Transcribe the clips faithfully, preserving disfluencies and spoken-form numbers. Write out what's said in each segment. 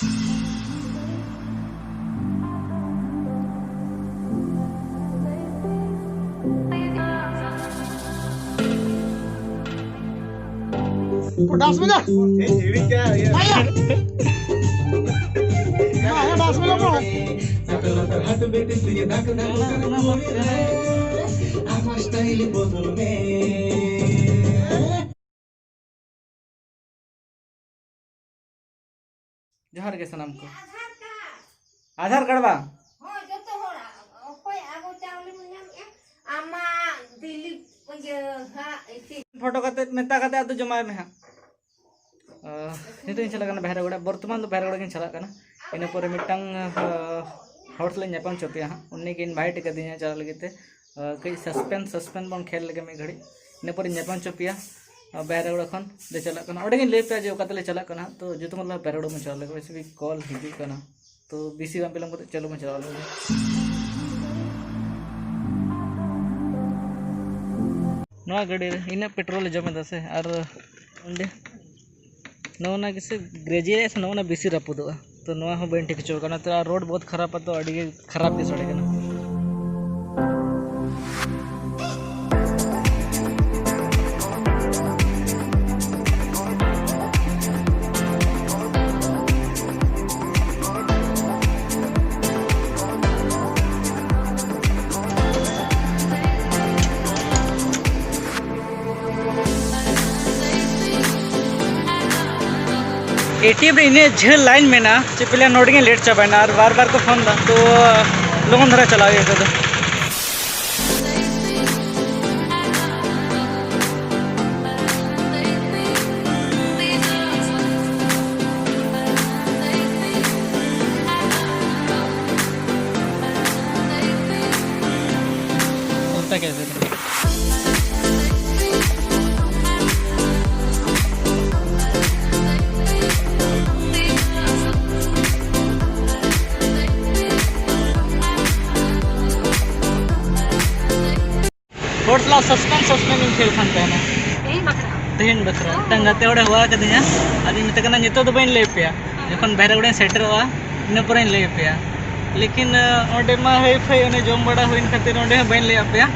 Dance ᱢᱮ ᱫᱟ᱾ ᱢᱟ, dance ᱢᱮ ᱫᱟ, ᱵᱨᱚ᱾ ᱡᱚᱦᱟᱨ ᱜᱮ ᱥᱟᱱᱟᱢ ᱠᱚ᱾ ᱟᱫᱷᱟᱨ ᱠᱟᱨᱰ ᱵᱟᱝ? ᱦᱳᱭ, ᱡᱚᱛᱚ ᱦᱚᱲᱟᱜ᱾ ᱚᱠᱚᱭ ᱟᱜᱚ ᱪᱟᱣᱞᱮ ᱵᱚᱱ ᱧᱟᱢᱮᱜᱼᱟ? ᱟᱢᱟᱜ ᱫᱤᱞᱤᱯ ᱤᱭᱟᱹ ᱦᱟᱸᱜ ᱤᱥᱤ᱾ ᱯᱷᱳᱴᱳ ᱠᱟᱛᱮ ᱢᱮᱛᱟ ᱠᱟᱛᱮ ᱟᱫᱚ ᱡᱚᱢᱟᱭ ᱢᱮ ᱦᱟᱸᱜ᱾ ᱟᱦ, ᱱᱤᱛᱚᱜ ᱤᱧ ᱪᱟᱞᱟᱜ ᱠᱟᱱᱟ ᱵᱟᱦᱨᱮ ᱚᱲᱟᱜ᱾ ᱵᱚᱨᱛᱚᱢᱟᱱ ᱫᱚ ᱵᱟᱦᱨᱮ ᱚᱲᱟᱜ ᱜᱤᱧ ᱪᱟᱞᱟᱜ ᱠᱟᱱᱟ᱾ ᱤᱱᱟᱹ ᱯᱚᱨᱮ ᱢᱤᱫᱴᱟᱝ, ᱟᱦ, ᱦᱚᱲ ᱥᱟᱞᱟᱜ ᱤᱧ ᱧᱟᱯᱟᱢ ᱦᱚᱪᱚ ᱯᱮᱭᱟ ᱦᱟᱸᱜ᱾ ᱩᱱᱤ ᱜᱮ ᱤᱱᱵᱷᱟᱭᱤᱴ ᱠᱟᱫᱤᱧᱟ ᱪᱟᱞᱟᱜ ᱞᱟᱹᱜᱤᱫ ᱛᱮ᱾ ᱟᱦ, ᱠᱟᱹᱡ ᱥᱟᱥᱯᱮᱱᱥ, ᱥᱟᱥᱯᱮᱱᱥ ᱵᱚᱱ ᱠᱷᱮᱞ ᱞᱮᱜᱮ ᱢᱤᱫ ᱜᱷᱟᱹᱲᱤᱡ᱾ ᱤᱱᱟᱹ ᱯᱚᱨᱮᱧ ᱧᱟᱯᱟᱢ ᱦᱚᱪᱚ ᱯᱮᱭᱟ, ᱟᱦ, ᱵᱟᱦᱨᱮ ᱚᱲᱟᱜ ᱠᱷᱚᱱ ᱞᱮ ᱪᱟᱞᱟᱜ ᱠᱟᱱᱟ᱾ ᱚᱸᱰᱮ ᱜᱤᱧ ᱞᱟᱹᱭ ᱯᱮᱭᱟ ᱡᱮ ᱚᱠᱟ ᱛᱮᱞᱮ ᱪᱟᱞᱟᱜ ᱠᱟᱱᱟ ᱦᱟᱸᱜ᱾ ᱛᱚ ᱡᱚᱛᱚ ᱠᱷᱚᱱ ᱞᱟᱦᱟ ᱵᱟᱦᱨᱮ ᱚᱲᱟᱜ ᱵᱚᱱ ᱪᱟᱞᱟᱣ ᱞᱮᱜᱮ᱾ ᱵᱮᱥᱤ ᱠᱚᱞ ᱦᱤᱡᱩᱜ ᱠᱟᱱᱟ᱾ ᱛᱚ ᱵᱮᱥᱤ ᱵᱟᱝ ᱵᱤᱞᱚᱢ ᱠᱟᱛᱮ ᱪᱚᱞᱚ ᱵᱚᱱ ᱪᱟᱞᱟᱣ ᱞᱮᱱ ᱜᱮ᱾ ᱱᱚᱣᱟ ᱜᱟᱹᱰᱤ ᱨᱮ ᱤᱱᱟᱹᱜ ᱯᱮᱴᱨᱳᱞ ᱮ ᱡᱚᱢ ᱮᱫᱟ ᱥᱮ, ᱟᱨ ᱚᱸᱰᱮ ᱱᱚᱜᱼᱚ ᱱᱟ ᱜᱮᱥᱮ ᱜᱨᱮᱡᱩᱭᱮᱴ ᱥᱮ ᱱᱚᱜᱼᱚ ᱱᱟ ᱵᱮᱥᱤ ᱨᱟᱹᱯᱩᱫᱚᱜᱼᱟ᱾ ᱛᱚ ᱱᱚᱣᱟ ᱦᱚᱸ ᱵᱟᱹᱧ ᱴᱷᱤᱠ ᱦᱚᱪᱚ ᱠᱟᱱᱟ᱾ ᱛᱚ ᱟᱨ ᱨᱳᱰ ᱵᱚᱦᱩᱛ ᱠᱷᱟᱨᱟᱯᱟ, ᱛᱚ ᱟᱹᱰᱤ ᱜᱮ ᱠᱷᱟᱨᱟᱯ ᱜᱮ ᱥᱟᱰᱮ ᱠᱟᱱᱟ᱾ ᱮ ᱴᱤ ᱮᱢ ᱨᱮ ᱤᱱᱟᱹᱜ ᱡᱷᱟᱹᱞ ᱞᱟᱭᱤᱱ ᱢᱮᱱᱟᱜᱼᱟ, ᱪᱮᱫ ᱯᱮ ᱞᱟᱹᱭᱟ, ᱱᱚᱰᱮ ᱜᱤᱧ ᱞᱮᱴ ᱪᱟᱵᱟᱭᱮᱱᱟ ᱟᱨ ᱵᱟᱨ ᱵᱟᱨ ᱠᱚ ᱯᱷᱳᱱ ᱫᱟ, ᱛᱚ ᱞᱚᱜᱚᱱ ᱫᱷᱟᱨᱟ ᱪᱟᱞᱟᱣ ᱦᱩᱭᱩᱜᱼᱟ ᱱᱤᱛᱚᱜ ᱫᱚ᱾ ᱚᱱᱠᱟ ᱜᱮ᱾ ᱦᱚᱲ ᱥᱟᱞᱟᱜ ᱥᱟᱥᱯᱮᱱᱥ, ᱥᱟᱥᱯᱮᱱᱥ ᱤᱧ ᱠᱷᱮᱞ ᱠᱟᱱ ᱛᱟᱦᱮᱱᱟ᱾ ᱛᱮᱦᱮᱧ ᱵᱟᱠᱷᱨᱟ? ᱛᱮᱦᱮᱧ ᱵᱟᱠᱷᱨᱟ᱾ ᱢᱤᱫᱴᱟᱝ ᱜᱟᱛᱮ ᱦᱚᱲᱮ ᱦᱚᱦᱚ ᱟᱠᱟᱫᱤᱧᱟ, ᱟᱫᱚᱧ ᱢᱮᱛᱟᱭ ᱠᱟᱱᱟ, "ᱱᱤᱛᱚᱜ ᱫᱚ ᱵᱟᱹᱧ ᱞᱟᱹᱭ ᱟᱯᱮᱭᱟ, ᱡᱚᱠᱷᱚᱱ ᱵᱷᱟᱭᱨᱟᱜᱩᱲᱟᱧ ᱥᱮᱴᱮᱨᱚᱜᱼᱟ, ᱤᱱᱟᱹ ᱯᱚᱨᱮᱧ ᱞᱟᱹᱭ ᱟᱯᱮᱭᱟ᱾ ᱞᱮᱠᱤᱱ ᱚᱸᱰᱮ ᱢᱟ ᱦᱟᱭ ᱯᱷᱟᱭ ᱚᱱᱮ ᱡᱚᱢ ᱵᱟᱲᱟ ᱦᱩᱭᱮᱱ ᱠᱷᱟᱹᱛᱤᱨ ᱚᱸᱰᱮ ᱦᱚᱸ ᱵᱟᱹᱧ ᱞᱟᱹᱭ ᱟᱯᱮᱭᱟ᱾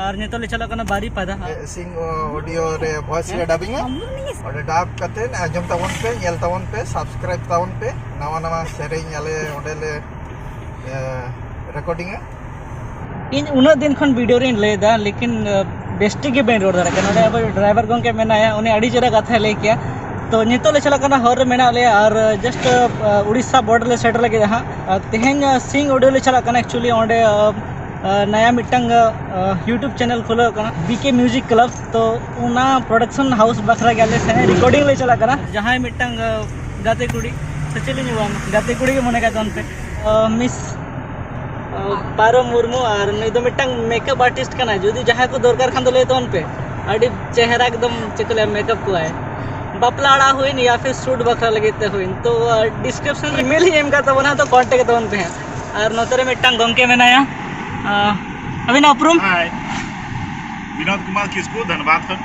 ᱟᱨ ᱱᱤᱛᱚᱜ ᱞᱮ ᱪᱟᱞᱟᱜ ᱠᱟᱱᱟ ᱵᱟᱨᱤᱯᱟᱫᱟ᱾ ᱥᱤᱝ ᱚᱰᱤᱭᱳ ᱨᱮ ᱵᱷᱚᱭᱮᱥ ᱞᱮ ᱰᱟᱵᱤᱝᱟ᱾ ᱚᱸᱰᱮ ᱰᱟᱵ ᱠᱟᱛᱮ ᱟᱸᱡᱚᱢ ᱛᱟᱵᱚᱱ ᱯᱮ, ᱧᱮᱞ ᱛᱟᱵᱚᱱ ᱯᱮ, ᱥᱟᱵᱥᱠᱨᱟᱭᱤᱵ ᱛᱟᱵᱚᱱ ᱯᱮ᱾ ᱱᱟᱣᱟ ᱱᱟᱣᱟ ᱥᱮᱨᱮᱧ ᱟᱞᱮ ᱚᱸᱰᱮ ᱞᱮ ᱨᱮᱠᱚᱨᱰᱤᱝᱟ᱾ ᱤᱧ ᱩᱱᱟᱹᱜ ᱫᱤᱱ ᱠᱷᱚᱱ ᱵᱷᱤᱰᱤᱭᱳ ᱨᱮᱧ ᱞᱟᱹᱭ ᱮᱫᱟ, ᱞᱮᱠᱤᱱ ᱵᱮᱥ ᱴᱷᱤᱠ ᱜᱮ ᱵᱟᱹᱧ ᱨᱚᱲ ᱫᱟᱲᱮᱭᱟᱜ ᱠᱟᱱᱟ᱾ ᱱᱚᱰᱮ ᱟᱵᱚ ᱰᱨᱟᱭᱵᱷᱟᱨ ᱜᱚᱢᱠᱮ ᱢᱮᱱᱟᱭᱟ, ᱩᱱᱤ ᱟᱹᱰᱤ ᱪᱮᱦᱨᱟ ᱠᱟᱛᱷᱟᱭ ᱞᱟᱹᱭ ᱠᱮᱭᱟ᱾ ᱛᱚ ᱱᱤᱛᱚᱜ ᱞᱮ ᱪᱟᱞᱟᱜ ᱠᱟᱱᱟ, ᱦᱚᱨ ᱨᱮ ᱢᱮᱱᱟᱜ ᱞᱮᱭᱟ᱾ ᱟᱨ ᱡᱟᱥᱴ ᱩᱲᱤᱥᱥᱟ ᱵᱚᱨᱰᱟᱨ ᱞᱮ ᱥᱮᱴᱮᱨ ᱞᱟᱹᱜᱤᱫ ᱦᱟᱸᱜ᱾ ᱟᱨ ᱛᱮᱦᱮᱧ ᱥᱤᱝ ᱚᱰᱤᱭᱳ ᱞᱮ ᱪᱟᱞᱟᱜ ᱠᱟᱱᱟ᱾ ᱮᱠᱪᱩᱭᱮᱞᱤ ᱚᱸᱰᱮ ᱱᱟᱭᱟ ᱢᱤᱫᱴᱟᱝ ᱤᱭᱩᱴᱩᱵᱽ ᱪᱮᱱᱮᱞ ᱠᱷᱩᱞᱟᱹᱣ ᱠᱟᱱᱟ, ᱵᱤ ᱠᱮ ᱢᱤᱭᱩᱡᱤᱠ ᱠᱞᱟᱵᱽ᱾ ᱛᱚ ᱚᱱᱟ ᱯᱨᱚᱰᱟᱠᱥᱚᱱ ᱦᱟᱣᱩᱥ ᱵᱟᱠᱷᱨᱟ ᱜᱮ ᱟᱞᱮ ᱥᱮᱱ ᱨᱮᱠᱚᱨᱰᱤᱝ ᱞᱮ ᱪᱟᱞᱟᱜ ᱠᱟᱱᱟ᱾ ᱡᱟᱦᱟᱸᱭ ᱢᱤᱫᱴᱟᱝ ᱜᱟᱛᱮ ᱠᱩᱲᱤ, ᱥᱮ ᱪᱮᱫ ᱞᱤᱧ ᱢᱮᱱᱟ, ᱜᱟᱛᱮ ᱠᱩᱲᱤ ᱜᱮ ᱢᱚᱱᱮ ᱠᱟᱭ ᱛᱟᱵᱚᱱ ᱯᱮ, ᱢᱤᱥ ᱯᱟᱨᱚ ᱢᱩᱨᱢᱩ, ᱟᱨ ᱱᱩᱭ ᱫᱚ ᱢᱤᱫᱴᱟᱝ ᱢᱮᱠᱟᱯ ᱟᱨᱴᱤᱥᱴ ᱠᱟᱱᱟᱭ᱾ ᱡᱩᱫᱤ ᱡᱟᱦᱟᱸᱭ ᱠᱚ ᱫᱚᱨᱠᱟᱨ ᱠᱷᱟᱱ ᱫᱚ ᱞᱟᱹᱭ ᱛᱟᱵᱚᱱ ᱯᱮ, ᱟᱹᱰᱤ ᱪᱮᱦᱨᱟ ᱮᱠᱫᱚᱢ ᱪᱮᱫ ᱠᱚ ᱞᱟᱹᱭᱟ, ᱢᱮᱠᱟᱯ ᱠᱚᱣᱟᱭ᱾ ᱵᱟᱯᱞᱟ ᱚᱲᱟᱜ ᱦᱩᱭᱮᱱ ᱭᱟ ᱯᱷᱤᱨ ᱥᱩᱴ ᱵᱟᱠᱷᱨᱟ ᱞᱟᱹᱜᱤᱫ ᱛᱮ ᱦᱩᱭᱮᱱ, ᱛᱚ ᱰᱤᱥᱠᱨᱤᱯᱥᱚᱱ ᱨᱮ ᱤᱢᱮᱞ ᱤᱧ ᱮᱢ ᱠᱟᱫ ᱛᱟᱵᱚᱱᱟ, ᱛᱚ ᱠᱚᱱᱴᱮᱠᱴ ᱛᱟᱵᱚᱱ ᱯᱮ ᱦᱟᱸᱜ᱾ ᱟᱨ ᱱᱚᱛᱮ ᱨᱮ ᱢᱤᱫᱴᱟᱝ ᱜᱚᱢᱠᱮ ᱢᱮᱱᱟᱭᱟ, ᱟᱹᱵᱤᱱᱟᱜ ᱩᱯᱨᱩᱢ? ᱦᱟᱭ, ᱵᱤᱱᱳᱫ ᱠᱩᱢᱟᱨ ᱠᱤᱥᱠᱩ, ᱫᱷᱟᱱᱵᱟᱫᱽ ᱠᱷᱚᱱ᱾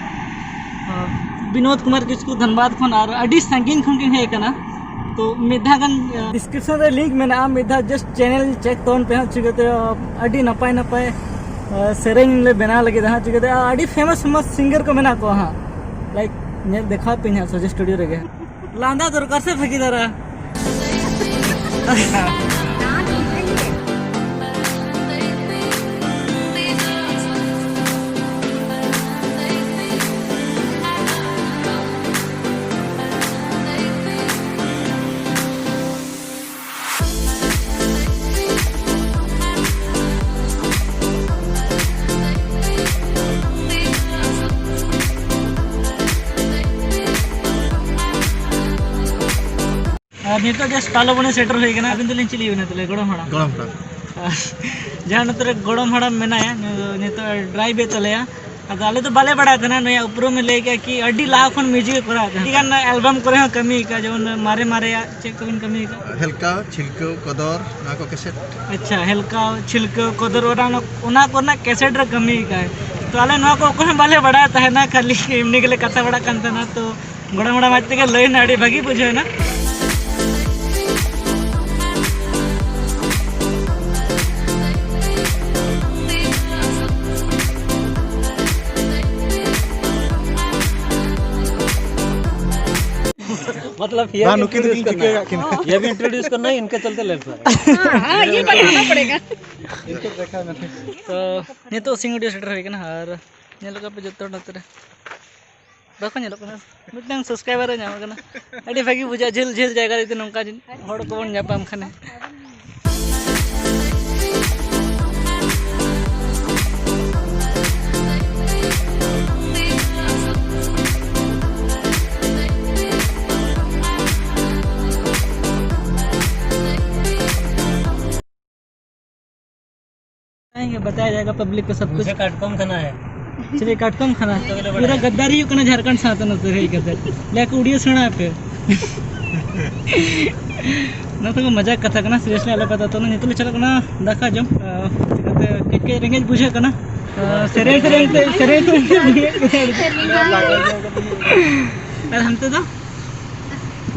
ᱵᱤᱱᱳᱫ ᱠᱩᱢᱟᱨ ᱠᱤᱥᱠᱩ, ᱫᱷᱟᱱᱵᱟᱫᱽ ᱠᱷᱚᱱ, ᱟᱨ ᱟᱹᱰᱤ ᱥᱟᱺᱜᱤᱧ ᱠᱷᱚᱱ ᱠᱤᱱ ᱦᱮᱡ ᱟᱠᱟᱱᱟ᱾ ᱛᱚ ᱢᱤᱫ ᱫᱷᱟᱣ ᱜᱟᱱ ᱰᱤᱥᱠᱨᱤᱯᱥᱚᱱ ᱨᱮ ᱞᱤᱝᱠ ᱢᱮᱱᱟᱜᱼᱟ, ᱢᱤᱫ ᱫᱷᱟᱣ ᱡᱟᱥᱴ ᱪᱮᱱᱮᱞ ᱪᱮᱠ ᱛᱟᱵᱚᱱ ᱯᱮ ᱦᱟᱸᱜ᱾ ᱪᱤᱠᱟᱹᱛᱮ ᱟᱹᱰᱤ ᱱᱟᱯᱟᱭ ᱱᱟᱯᱟᱭ ᱥᱮᱨᱮᱧ ᱞᱮ ᱵᱮᱱᱟᱣ ᱞᱟᱹᱜᱤᱫ ᱦᱟᱸᱜ᱾ ᱪᱤᱠᱟᱹᱛᱮ ᱟᱹᱰᱤ ᱯᱷᱮᱢᱟᱥ ᱯᱷᱮᱢᱟᱥ ᱥᱤᱝᱜᱟᱨ ᱠᱚ ᱢᱮᱱᱟᱜ ᱠᱚᱣᱟ ᱦᱟᱸᱜ᱾ ᱞᱟᱭᱤᱠ ᱧᱮᱞ ᱫᱮᱠᱷᱟᱣ ᱯᱮ ᱦᱟᱸᱜ ᱥᱚᱡᱮ ᱥᱴᱩᱰᱤᱭᱳ ᱨᱮᱜᱮ᱾ ᱞᱟᱸᱫᱟ ᱫᱚᱨᱠᱟᱨ ᱥᱮ ᱵᱷᱟᱹᱜᱤ ᱫᱷᱟᱨᱟ᱾ ᱟᱨ ᱱᱤᱛᱚᱜ ᱡᱟᱥᱴ ᱛᱟᱞᱚᱵᱚᱱᱤ ᱥᱮᱴᱮᱨ ᱦᱩᱭ ᱠᱟᱱᱟ᱾ ᱟᱹᱵᱤᱱ ᱫᱚᱞᱤᱧ ᱪᱤᱞᱤ ᱵᱮᱱᱟ ᱛᱟᱦᱞᱮ? ᱜᱚᱲᱚᱢ ᱦᱟᱲᱟᱢ᱾ ᱜᱚᱲᱚᱢ ᱦᱟᱲᱟᱢ᱾ ᱟᱨ ᱡᱟᱦᱟᱸ ᱱᱚᱛᱮ ᱨᱮ ᱜᱚᱲᱚᱢ ᱦᱟᱲᱟᱢ ᱢᱮᱱᱟᱭᱟ, ᱱᱩᱭ ᱫᱚ ᱱᱤᱛᱚᱜ ᱰᱨᱟᱭᱤᱵᱷ ᱮᱫ ᱛᱟᱞᱮᱭᱟ᱾ ᱟᱫᱚ ᱟᱞᱮ ᱫᱚ ᱵᱟᱞᱮ ᱵᱟᱲᱟᱭ ᱛᱟᱦᱮᱱᱟ ᱱᱩᱭᱟᱜ ᱩᱯᱨᱩᱢ ᱮ ᱞᱟᱹᱭ ᱠᱮᱜᱼᱟ ᱠᱤ ᱟᱹᱰᱤ ᱞᱟᱦᱟ ᱠᱷᱚᱱ ᱢᱤᱭᱩᱡᱤᱠ ᱮ ᱠᱚᱨᱟᱣ ᱛᱟᱦᱮᱸᱫ᱾ ᱟᱹᱰᱤ ᱜᱟᱱ ᱮᱞᱵᱟᱢ ᱠᱚᱨᱮ ᱦᱚᱸ ᱠᱟᱹᱢᱤ ᱟᱠᱟᱫ, ᱡᱮᱢᱚᱱ ᱢᱟᱨᱮ ᱢᱟᱨᱮᱭᱟᱜ ᱪᱮᱫ ᱠᱚᱵᱤᱱ ᱠᱟᱹᱢᱤ ᱟᱠᱟᱫ? ᱦᱮᱞᱠᱟᱣ, ᱪᱷᱤᱞᱠᱟᱹᱣ, ᱠᱚᱫᱚᱨ, ᱱᱚᱣᱟ ᱠᱚ ᱠᱮᱥᱮᱴ᱾ ᱟᱪᱪᱷᱟ, ᱦᱮᱞᱠᱟᱣ, ᱪᱷᱤᱞᱠᱟᱹᱣ, ᱠᱚᱫᱚᱨ, ᱚᱱᱟ, ᱚᱱᱟ ᱠᱚᱨᱮᱱᱟᱜ ᱠᱮᱥᱮᱴ ᱨᱮ ᱠᱟᱹᱢᱤ ᱟᱠᱟᱫ᱾ ᱛᱚ ᱟᱞᱮ ᱱᱚᱣᱟ ᱠᱚ ᱚᱠᱚᱭ ᱦᱚᱸ ᱵᱟᱞᱮ ᱵᱟᱲᱟᱭ ᱛᱟᱦᱮᱱᱟ, ᱠᱷᱟᱹᱞᱤ ᱮᱢᱱᱤ ᱜᱮᱞᱮ ᱠᱟᱛᱷᱟ ᱵᱟᱲᱟᱜ ᱠᱟᱱ ᱛᱟᱦᱮᱱᱟ᱾ ᱛᱚ ᱜᱚᱲᱚᱢ ᱦᱟᱲᱟᱢ ᱟᱡ ᱛᱮᱜᱮ ᱞᱟᱹᱭ ᱮᱱᱟ, ᱟᱹᱰᱤ ᱵᱷᱟᱹᱜᱤ ᱵᱩᱡᱷᱟᱹᱣ ᱮᱱᱟ᱾ मतलब ये बा, भी नुकिन ᱫᱚ introduce ᱠᱤᱱ करना ᱴᱷᱤᱠᱟᱹ है। ᱠᱟᱜ ᱠᱤᱱᱟ। ये भी introduce करना है, इनके चलते लेट हुआ है। हाँ, हाँ, ये तो मानना पड़ेगा। तो ᱱᱤᱛᱚᱜ ᱥᱤᱝ audio ᱥᱮᱴᱮᱨ ᱦᱩᱭ ᱠᱟᱱᱟ ᱟᱨ ᱧᱮᱞ ᱠᱟᱜ ᱯᱮ ᱡᱚᱛᱚ ᱦᱚᱲ ᱱᱚᱛᱮ ᱨᱮ ᱵᱟᱠᱚ ᱧᱮᱞᱚᱜ ᱠᱟᱱᱟ᱾ ᱢᱤᱫᱴᱟᱝ subscriber ᱮ ᱧᱟᱢ ᱠᱟᱱᱟ᱾ ᱟᱹᱰᱤ ᱵᱷᱟᱹᱜᱤ ᱵᱩᱡᱷᱟᱹᱜᱼᱟ, ᱡᱷᱟᱹᱞ ᱡᱷᱟᱹᱞ ᱡᱟᱭᱜᱟ ᱨᱮ ᱡᱩᱫᱤ ᱱᱚᱝᱠᱟ ᱦᱚᱲ ᱠᱚᱵᱚᱱ ᱧᱟᱯᱟᱢ ᱠᱷᱟᱱ᱾ बताएंगे, बताया जाएगा पब्लिक को सब कुछ। मुझे काटकॉम खाना है। चलिए, काटकॉम खाना। तो बोले, पूरा बड़ा गद्दारी ᱦᱩᱭᱩᱜ ᱠᱟᱱᱟ ᱡᱷᱟᱲᱠᱷᱚᱸᱰ ᱥᱟᱶᱛᱮ ᱱᱚᱛᱮ ᱦᱮᱡ ᱠᱟᱛᱮ᱾ ᱞᱟᱹᱭ ᱟᱠᱚ ᱩᱲᱤᱭᱟ ᱥᱮᱬᱟᱭ ᱯᱮ᱾ ᱱᱚᱣᱟ ᱫᱚ ᱢᱟᱡᱟᱠ ᱠᱟᱛᱷᱟ ᱠᱟᱱᱟ, seriously ᱟᱞᱚᱯᱮ ᱦᱟᱛᱟᱣᱟ᱾ ᱛᱚ, ᱱᱤᱛᱚᱜ ᱞᱮ ᱪᱟᱞᱟᱜ ᱠᱟᱱᱟ ᱫᱟᱠᱟ ᱡᱚᱢ᱾ ᱟᱨ ᱪᱤᱠᱟᱹᱛᱮ ᱠᱟᱹᱡ ᱠᱟᱹᱡ ᱨᱮᱸᱜᱮᱡ ᱵᱩᱡᱷᱟᱹᱜ ᱠᱟᱱᱟ᱾ ᱟᱨ ᱥᱮᱨᱮᱧ ᱥᱮᱨᱮᱧ ᱛᱮ, ᱥᱮᱨᱮᱧ ᱥᱮᱨᱮᱧ ᱛᱮ ᱟᱨ ᱦᱟᱱᱛᱮ ᱫᱚ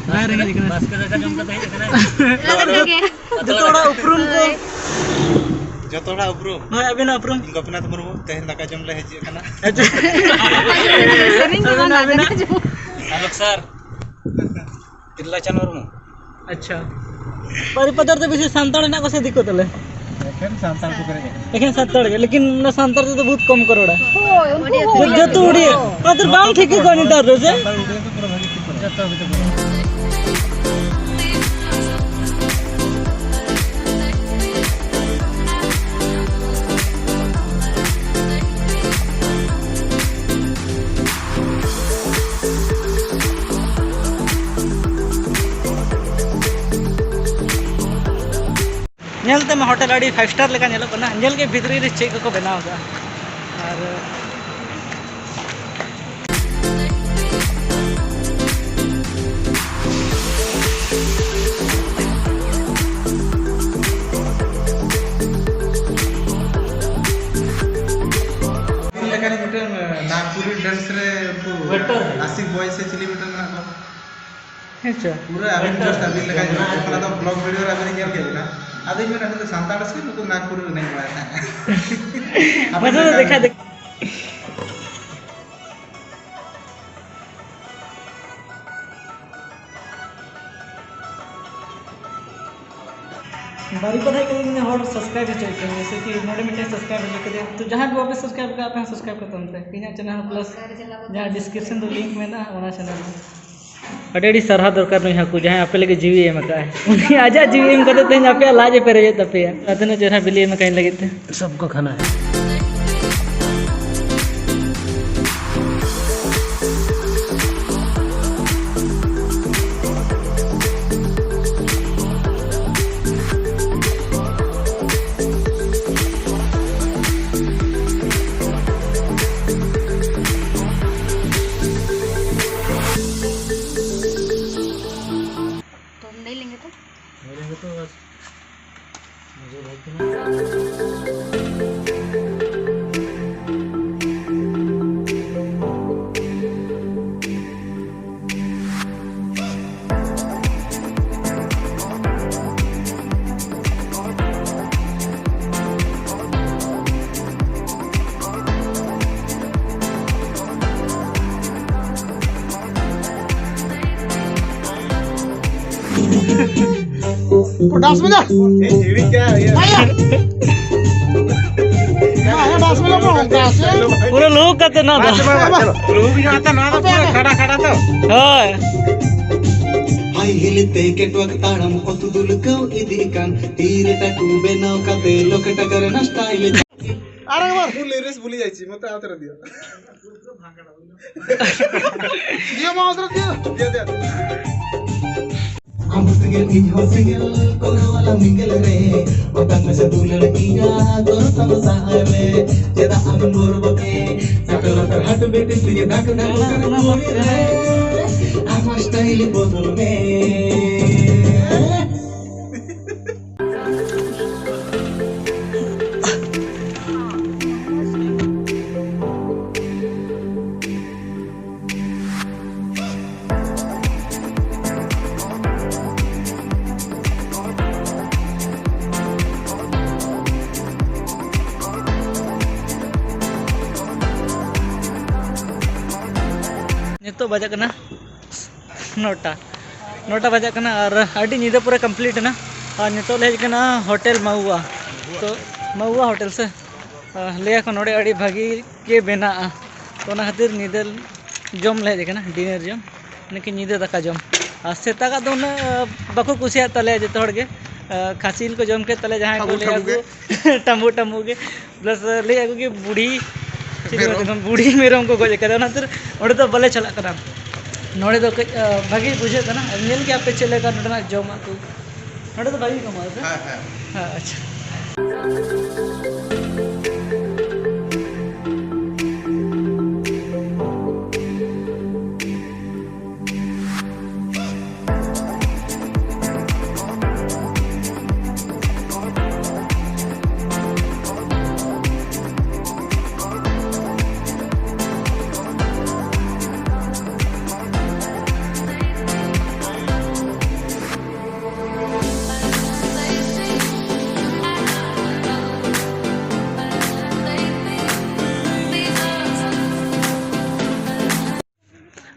ᱵᱟᱭ ᱨᱮᱸᱜᱮᱡ ᱠᱟᱱᱟ᱾ ᱵᱟᱥᱠᱮ ᱫᱟᱠᱟ ᱡᱚᱢ ᱠᱟᱛᱮ ᱦᱮᱡ ᱟᱠᱟᱱᱟ᱾ ᱡᱚᱛᱚ ᱦᱚᱲᱟᱜ ᱩᱯᱨᱩᱢ ᱠᱚ᱾ ᱡᱚᱛᱚ ᱦᱚᱲᱟᱜ ᱩᱯᱨᱩᱢ᱾ ᱦᱳᱭ, ᱟᱹᱵᱤᱱᱟᱜ ᱩᱯᱨᱩᱢ? ᱤᱧ ᱜᱳᱯᱤᱱᱟᱛᱷ ᱢᱩᱨᱢᱩ, ᱛᱮᱦᱮᱧ ᱫᱟᱠᱟ ᱡᱚᱢ ᱞᱮ ᱦᱮᱡ ᱟᱠᱟᱱᱟ᱾ ᱟᱪᱪᱷᱟ᱾ ᱥᱮᱨᱮᱧ ᱫᱚ ᱵᱟᱝ, ᱟᱹᱵᱤᱱᱟᱜ, ᱫᱟᱠᱟ ᱟᱹᱵᱤᱱᱟᱜ? ᱡᱚᱢ᱾ ᱟᱞᱚᱠ ᱥᱟᱨ᱾ ᱛᱤᱨᱞᱟᱹᱪᱟᱸᱫᱽ ᱢᱩᱨᱢᱩ᱾ ᱟᱪᱪᱷᱟ᱾ ᱵᱟᱨᱤᱯᱟᱫᱟ ᱨᱮᱫᱚ ᱵᱮᱥᱤ ᱥᱟᱱᱛᱟᱲ ᱦᱮᱱᱟᱜ ᱠᱚᱣᱟ ᱥᱮ ᱫᱤᱠᱩ ᱛᱟᱞᱮ? ᱮᱠᱷᱮᱱ ᱥᱟᱱᱛᱟᱲ ᱠᱚ ᱯᱮᱨᱮᱡ ᱟᱠᱟᱱᱟ᱾ ᱮᱠᱷᱮᱱ ᱥᱟᱱᱛᱟᱲ ᱜᱮ, ᱞᱮᱠᱤᱱ ᱚᱱᱟ ᱥᱟᱱᱛᱟᱲ ᱛᱮᱫᱚ ᱵᱚᱦᱩᱛ ᱠᱚᱢ ᱠᱚ ᱨᱚᱲᱟ᱾ ᱦᱳᱭ, ᱩᱱᱠᱩ ᱦᱚᱸ ᱡᱚᱛᱚ ᱩᱲᱤᱭᱟ᱾ ᱟᱫᱚ ᱵᱟᱝ ᱴᱷᱤᱠ ᱠᱚ ᱱᱮᱛᱟᱨ ᱫᱚ ᱥᱮ? ᱥᱟᱱᱛᱟᱲ ᱩᱲᱤᱭᱟ ᱫᱚ ᱯᱩᱨᱟᱹ ᱵᱷᱟᱜᱮ ᱴᱷᱤᱠ ᱠᱚ ᱨᱚᱲᱟ᱾ ᱡᱚᱛᱚ ᱜᱮ ᱛᱚ᱾ ᱧᱮᱞ ᱛᱮᱢᱟ ᱦᱳᱴᱮᱞ ᱟᱹᱰᱤ five star ᱞᱮᱠᱟ ᱧᱮᱞᱚᱜ ᱠᱟᱱᱟ᱾ ᱧᱮᱞ ᱜᱮ ᱵᱷᱤᱛᱨᱤ ᱨᱮ ᱪᱮᱫ ᱠᱚᱠᱚ ᱵᱮᱱᱟᱣ ᱟᱠᱟᱫᱼᱟ᱾ ᱟᱨ ᱟᱹᱵᱤᱱ ᱞᱮᱠᱟᱱᱤᱡ ᱢᱤᱫᱴᱟᱝ, ᱱᱟᱜᱽᱯᱩᱨᱤ dance ᱨᱮ ᱩᱱᱠᱩ waiter᱾ ᱟᱥᱤᱠ ᱵᱚᱭ ᱥᱮ ᱪᱤᱞᱤ ᱢᱤᱫᱴᱟᱝ ᱢᱮᱱᱟᱜ ᱠᱚᱣᱟ᱾ ᱦᱮᱸ ᱪᱮ? ᱯᱩᱨᱟᱹ ᱟᱹᱵᱤᱱ just ᱟᱹᱵᱤᱱ ᱞᱮᱠᱟ ᱧᱮᱞᱚᱜ ᱠᱟᱱᱟ᱾ ᱚᱱᱟ ᱫᱚ vlog video ᱨᱮ ᱟᱹᱵᱤᱱ ᱧᱮᱞ ᱠᱮᱫ ᱵᱤᱱᱟ᱾ ᱟᱫᱚᱧ ᱢᱮᱱᱟ, ᱱᱩᱭ ᱫᱚ ᱥᱟᱱᱛᱟᱲ ᱥᱮ ᱱᱩᱠᱩ ᱱᱟᱜᱽᱯᱩᱨᱤ ᱨᱮᱱ ᱵᱟᱭ ᱛᱟᱦᱮᱸ ᱠᱟᱱᱟ? ᱟᱹᱵᱤᱱ ᱢᱟᱥᱮ ᱞᱮᱠᱟ ᱫᱮᱠᱷᱟ ᱫᱮᱠᱷᱟ᱾ ᱵᱟᱨᱤᱯᱟᱫᱟ ᱦᱮᱡ ᱠᱟᱛᱮ ᱤᱧ ᱦᱚᱲ subscribe ᱦᱚᱪᱚᱭᱮᱫ ᱠᱚᱣᱟ, ᱡᱮᱭᱥᱮ ᱠᱤ ᱱᱚᱰᱮ ᱢᱤᱫᱴᱮᱱ subscribe ᱦᱚᱪᱚ ᱠᱮᱫᱮᱭᱟ, ᱛᱚ ᱡᱟᱦᱟᱸᱭ ᱠᱚ ᱵᱟᱯᱮ subscribe ᱠᱟᱜᱼᱟ, ᱟᱯᱮ ᱦᱚᱸ subscribe ᱠᱟᱜ ᱛᱟᱵᱚᱱ ᱯᱮ᱾ ᱤᱧᱟᱹᱜ channel ᱦᱚᱸ plus ᱡᱟᱦᱟᱸ description ᱫᱚ link ᱢᱮᱱᱟᱜᱼᱟ, ᱚᱱᱟ channel ᱨᱮ᱾ ᱟᱹᱰᱤ ᱟᱹᱰᱤ ᱥᱟᱨᱦᱟᱣ ᱫᱚᱨᱠᱟᱨ ᱱᱩᱭ ᱦᱟᱹᱠᱩ, ᱡᱟᱦᱟᱸᱭ ᱟᱯᱮ ᱞᱟᱹᱜᱤᱫ ᱡᱤᱣᱤ ᱮᱢ ᱟᱠᱟᱫᱼᱟᱭ᱾ ᱩᱱᱤ ᱟᱡᱟᱜ ᱡᱤᱣᱤ ᱮᱢ ᱠᱟᱛᱮ ᱛᱮᱦᱮᱧ ᱟᱯᱮᱭᱟᱜ ᱞᱟᱡ ᱮ ᱯᱮᱨᱮᱡᱮᱫ ᱛᱟᱯᱮᱭᱟ᱾ ᱟᱨ ᱛᱤᱱᱟᱹᱜ ᱪᱮᱦᱨᱟ ᱵᱤᱞᱤ ᱮᱢ ᱟᱠᱟᱫ ᱤᱧ ᱞᱟᱹᱜᱤᱫ ᱛᱮ᱾ सबको खाना है। तो हम नहीं लेंगे तो? नहीं लेंगे तो बस। मुझे बहुत ᱯᱚᱴᱟᱥ ᱢᱮᱱᱟᱜ? ᱮ, ᱡᱤᱲᱤ ᱠᱟ, ᱤᱭᱟᱹ᱾ ᱟᱭᱟ᱾ ᱟᱭᱟ, ᱰᱟᱥ ᱢᱮᱱᱟᱜ ᱵᱚ, ᱰᱟᱥ᱾ ᱯᱩᱨᱟᱹ ᱞᱩᱦᱩᱠ ᱠᱟᱛᱮ ᱱᱚᱣᱟ ᱫᱚ᱾ ᱵᱟᱥ, ᱵᱟᱥ, ᱵᱟᱥ, ᱪᱚᱞᱚ᱾ ᱞᱩᱦᱩᱠ ᱧᱚᱜ ᱟᱛᱮ ᱱᱚᱣᱟ ᱫᱚ ᱯᱩᱨᱟᱹ ᱠᱷᱟᱰᱟ, ᱠᱷᱟᱰᱟ ᱛᱚ᱾ ᱦᱳᱭ᱾ ᱦᱟᱭ ᱦᱤᱞ ᱛᱮ ᱠᱮᱴᱣᱟᱠ ᱛᱟᱲᱟᱢ, ᱚᱛ ᱫᱩᱞᱠᱟᱹᱣ ᱤᱫᱤᱜ ᱠᱟᱱ, ᱛᱤᱨᱮ ᱴᱟᱴᱩ ᱵᱮᱱᱟᱣ ᱠᱟᱛᱮ ᱞᱚᱠᱮᱴ ᱟᱜᱟᱨ ᱱᱟᱥᱴᱟᱭ ᱞᱮ᱾ ᱟᱨᱮ ᱵᱟᱨ᱾ ମୁଁ ଲିରିକ୍ସ ଭୁଲି ଯାଇଛି, ମତେ ଆଉ ଥରେ ଦିଅ। ଦିଅ, ମ, ଆଉ ଥରେ ଦିଅ। ଦିଅ, ଦିଅ, ଦିଅ। ᱟᱢ ᱥᱤᱸᱜᱮᱞ, ᱤᱧ ᱦᱚᱸ ᱥᱤᱸᱜᱮᱞ, ᱠᱚᱨᱮ ᱣᱟᱞᱟ ᱢᱤᱸᱜᱮᱞ ᱨᱮ, ᱚᱴᱟᱝ ᱢᱮᱥᱮ ᱫᱩᱞᱟᱹᱲ ᱤᱧᱟ, ᱫᱚᱨ ᱛᱟᱢ ᱥᱟᱦᱟᱭ ᱢᱮ, ᱪᱮᱫᱟᱜ ᱟᱢ ᱵᱚᱨᱵᱚᱛᱮ, ᱥᱟᱴᱚᱨ ᱟᱴᱚᱨ ᱦᱟᱴ ᱵᱮᱴᱤ ᱛᱤᱧ ᱫᱟᱜ ᱫᱟᱜ ᱠᱟᱱᱟ ᱢᱚᱱᱮ ᱨᱮ, ᱟᱢᱟᱜ ᱥᱴᱟᱭᱤᱞ ᱵᱚᱫᱚᱞ ᱢᱮ᱾ ᱱᱤᱛᱚᱜ ᱵᱟᱡᱟᱜ ᱠᱟᱱᱟ ᱱᱚᱴᱟ, ᱱᱚᱴᱟ ᱵᱟᱡᱟᱜ ᱠᱟᱱᱟ ᱟᱨ ᱟᱹᱰᱤ ᱧᱤᱫᱟᱹ ᱯᱚᱨᱮ complete ᱮᱱᱟ᱾ ᱟᱨ ᱱᱤᱛᱚᱜ ᱞᱮ ᱦᱮᱡ ᱟᱠᱟᱱᱟ ᱦᱳᱴᱮᱞ ᱢᱟᱣᱩᱣᱟ᱾ ᱛᱚ ᱢᱟᱣᱩᱣᱟ ᱦᱳᱴᱮᱞ ᱥᱮ, ᱟᱨ ᱞᱟᱹᱭ ᱟᱠᱚ ᱱᱚᱰᱮ ᱟᱹᱰᱤ ᱵᱷᱟᱹᱜᱤ ᱜᱮ ᱵᱮᱱᱟᱜᱼᱟ᱾ ᱛᱚ ᱚᱱᱟ ᱠᱷᱟᱹᱛᱤᱨ ᱧᱤᱫᱟᱹ ᱡᱚᱢ ᱞᱮ ᱦᱮᱡ ᱟᱠᱟᱱᱟ, ᱰᱤᱱᱟᱨ ᱡᱚᱢ, ᱢᱟᱱᱮ ᱠᱤ ᱧᱤᱫᱟᱹ ᱫᱟᱠᱟ ᱡᱚᱢ᱾ ᱟᱨ ᱥᱮᱛᱟᱜᱟᱜ ᱫᱚ ᱩᱱᱟᱹᱜ ᱵᱟᱠᱚ ᱠᱩᱥᱤᱭᱟᱜ ᱛᱟᱞᱮᱭᱟ ᱡᱚᱛᱚ ᱦᱚᱲ ᱜᱮ᱾ ᱠᱷᱟᱹᱥᱤ ᱡᱤᱞ ᱠᱚ ᱡᱚᱢ ᱠᱮᱫ ᱛᱟᱞᱮ ᱡᱟᱦᱟᱸᱭ ᱠᱚ, ᱞᱟᱹᱭ ᱟᱹᱜᱩ ᱴᱟᱢᱵᱩ ᱴᱟᱢᱵᱩ ᱜᱮ, ᱯᱞᱟᱥ ᱞᱟᱹᱭ ᱟᱹᱜᱩ ᱜᱮ ᱵᱩᱲᱦᱤ ᱪᱤᱞᱤ ᱢᱮᱨᱚᱢ᱾ ᱵᱩᱲᱦᱤ ᱢᱮᱨᱚᱢ ᱠᱚ ᱜᱚᱡ ᱟᱠᱟᱫᱟ, ᱚᱱᱟ ᱠᱷᱟᱹᱛᱤᱨ ᱚᱸᱰᱮ ᱫᱚ ᱵᱟᱞᱮ ᱪᱟᱞᱟᱜ ᱠᱟᱱᱟ᱾ ᱱᱚᱰᱮ ᱫᱚ ᱠᱟᱹᱡ ᱵᱷᱟᱹᱜᱤ ᱵᱩᱡᱷᱟᱹᱜ ᱠᱟᱱᱟ, ᱧᱮᱞ ᱜᱮᱭᱟ ᱯᱮ ᱪᱮᱫ ᱞᱮᱠᱟ ᱱᱚᱰᱮᱱᱟᱜ ᱡᱚᱢᱟᱜ ᱠᱚ᱾ ᱱᱚᱰᱮ ᱫᱚ ᱵᱷᱟᱹᱜᱤ ᱠᱚ ᱮᱢᱚᱜᱼᱟ ᱥᱮ? ᱦᱮᱸ, ᱦᱮᱸ᱾ ᱦᱮᱸ, ᱟᱪᱪᱷᱟ᱾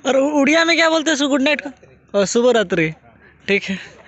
और उ-, उड़िया में क्या बोलते हैं उसको, गुड नाइट को? ओ, शुभ रात्रि। ठीक है।